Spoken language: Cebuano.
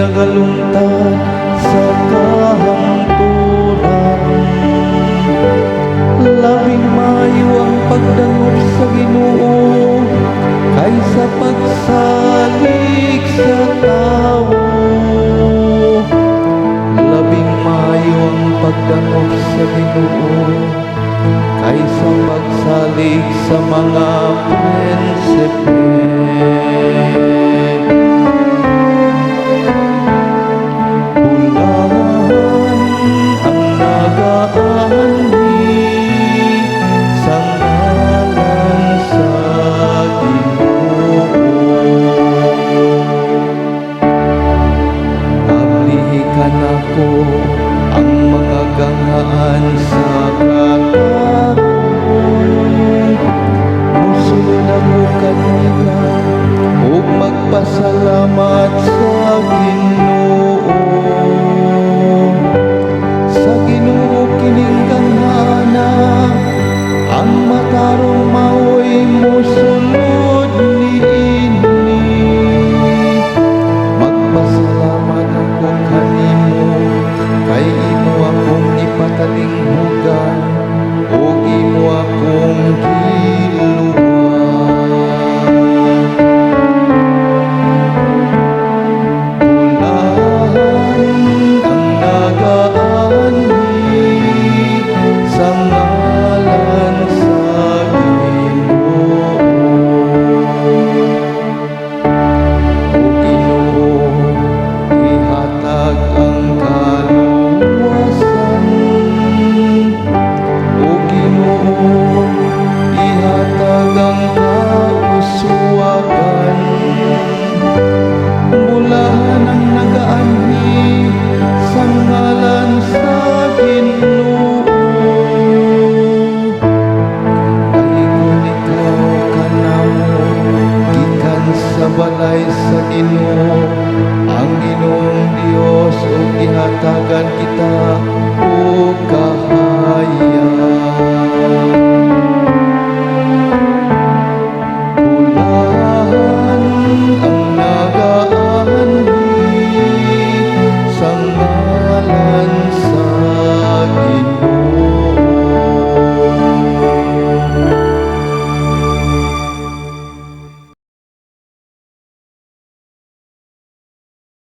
Nagalungtad sa kahangturan. Labing maayo ang pagdangop sa Ginoo kaysa pagsalig sa tawo. Labing maayo ang pagdangop sa Ginoo kaysa pagsalig sa mga prinsipe. Bulahan ang nagaanhi sa ngalan sa Ginoo. Ablihi kanako ang mga ganghaan sa katarong. Musulod ako kanila ug magpasalamat sa Ginoo. Sa Ginoo kining ganghana, ang matarong maoy musulod niini. Magpasalamat ako kanimo kay imo akong gipatalinghugan ug imo akong giluwas. Bulahan ang nagaanhi sa ngalan sa Ginoo. O Ginoo, ihatag ang kaluwasan. O Ginoo, ihatag ang kauswagan. Bulahan ang nagaanhi sa ngalan sa Ginoo. Daigon ikaw kanamo gikan sa balay sa Ginoo, ang Ginoong Dios, ug gihatagan kita og